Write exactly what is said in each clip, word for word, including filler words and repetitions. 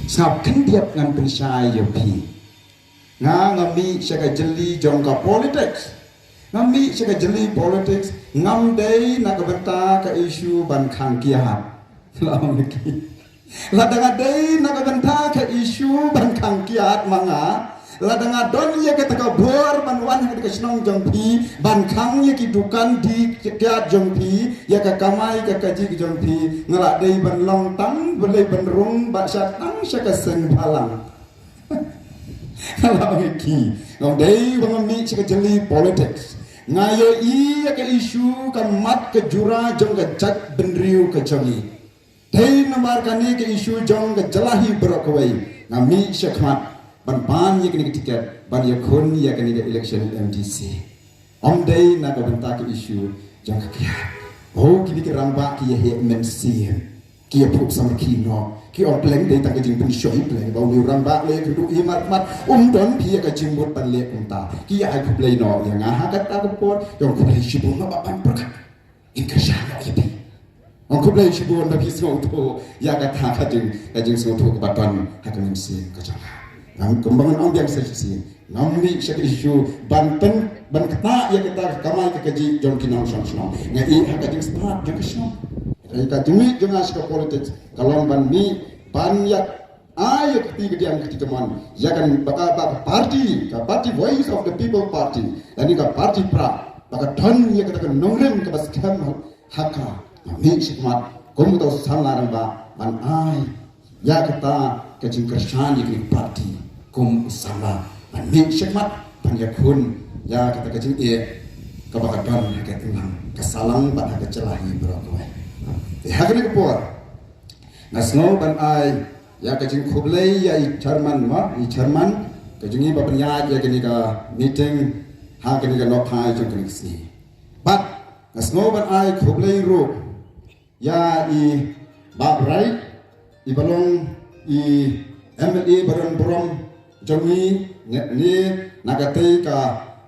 Sngap khyndiat ngan pynshai ïa phi. Nga nga mih sha ka jylli jong ka politics. Nga mih sha ka jylli politics ngam dei na ka bynta ka issue ban khang kiad. Lada nga dei na ka bynta ka issue ban khang kiad ma nga, lada nga don ïa kata ka bor ban wan ha ka shnong jong phi ban khang ïa ki dukan die kiad jong phi, ïa ka kamai ka kajih jong phi, nga la dei ban long tang balei ban rung ba sha tang sha ka seng bhalang. Nga la ong ïa ki, nga dei ba nga mih sha ka jylli politics. Nga ïohi ïa ka issue ka mat ka jura jong ka jaitbynriew ka jong ngi. Dei namar kane ka issue jong ka jylla hi baroh kawei nga mih shakhmat ban pan ïa kane ka ticket ban ïakhun ïa kane ka election M D C. Ym dei na ka bynta ka issue jong ka kiad. Oh, kine ki rangbah ki ïa heh mynsiem. Ki ïa phuh samrkhie noh. Ki ong pleng dei tang ka jingpynshoi, pleng ba une u rangbah leh kyrduh hi markhmat, um don phi ïa ka jingmut ban leh kumta. Ki ïa ai khublei noh ïa nga ha kata ka por. Ïa ong khublei shibun noh ba ban pyrkhat. Ïa ka shah noh ïa phi. Ong khublei shibun ba phi sngewthuh ïa kata ka jing, ka jingsngewthuh kaba don ha ka mynsiem ka jong nga. Ngam, kumba ngan ong biang sa shisien, ngam mih sha ka issue ban pyn, ban ktah ïa kata ka kamai ka kajih jong ki nongshong shnong. Nga ïeh ha ka jingstad jong ka shnong. Ka jingmih jong nga sha ka politics ka long ban mih ban ïa ai ïa ka kti kadiang ka kti kamon ïa ka ba, ba, ba ka party, ka party Voice of the People Party, lane ka party Prah, ba ka don ïa kata ka nongrim kaba skhem ha ka. Nga mih shakhmat kum uta u samla rangbah ban ai ïa kata ka jingkyrshan ïa ka party kum u samla ban mih shakhmat ban ïakhun ïa kata ka jingeh kaba ka don ha ka imlang ka sahlang bad ha ka jylla hi baroh kawei. Te ha kane ka por nga sngew ban ai ïa ka jingkhublei ïa i chairman, ma, i chairman ka jong ngi ba pynïaid ïa kane ka meeting ha kane ka nohphai jong kane ka sngi. Bad nga sngew ban ai khublei ruh ïa i Bah Bright, i ba long i M L A ba don burom jong ngi ne, ne na katei ka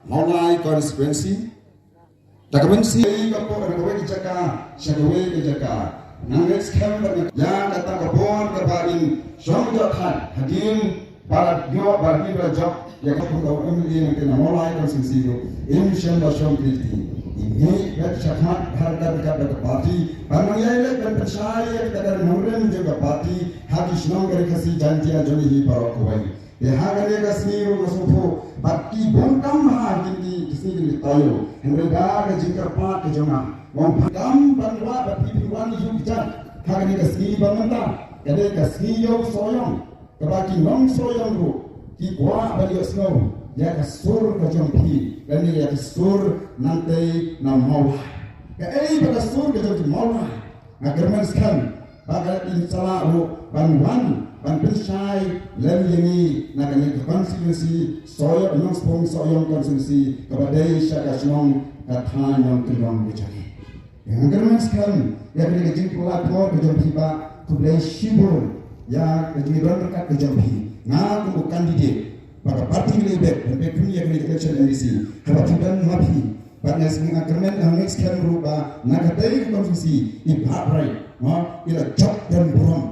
Mawlai constituency. Da ka mynsiem ka por na kawei ka jaka sha kawei ka jaka. Nang next camp ba ïa kata ka por kaba in shong jot hadien ba la ïoh ba hadien ba la jop ïa ka por ka M L A na ka Mawlai constituency ruh im shym la shong kylti. Ini ba shakhmat bad ka, ka, ka party ban nang ïai leit ban pynshai ïa ka nongrim jong ka party ha ki shnong ka Ri Khasi Jaintia jong ngi hi baroh kawei. Te ha kane ka sngi ruh nga sngewthuh bad ki bun kam ha kine ki sngi kine ki taïew. Hynrei da ka jingkyrpad ka jong nga, nga ong phi kam ban wad bad phi phin wan ïa u kjat ha kane ka sngi ba mynta. Ka dei ka sngi ïew Sohiong kaba ki nong Sohiong ruh ki kwah ban ïohsngew ïa ka sur ka jong phi lane ïa ka sur nangtei na Mawlai. Kaei ba ka sur ka jong phi Mawlai? Nga kyrmen skhem ba ka in sa lah ruh ban wan ban pynshai lem ïa ngi na kane ka constituency Sohiong, Nongspung Sohiong constituency kaba dei sha ka shnong ka thaiñ Nongkyndong ka jong ngi. Nga kyrmen skhem ïa kane ka jingpynlait por ka jong phi Bah, khublei shibun ïa ka jingdon ryngkat ka jong phi. Nga kum u candidate ba ka party ngi la beh ban peit kum ïa kane ka election M D C haba phi don ma phi. Bad nga sngew nga kyrmen, nga ngeit skhem ruh ba na katei ka constituency i Bah Bright, mo, i la jop don burom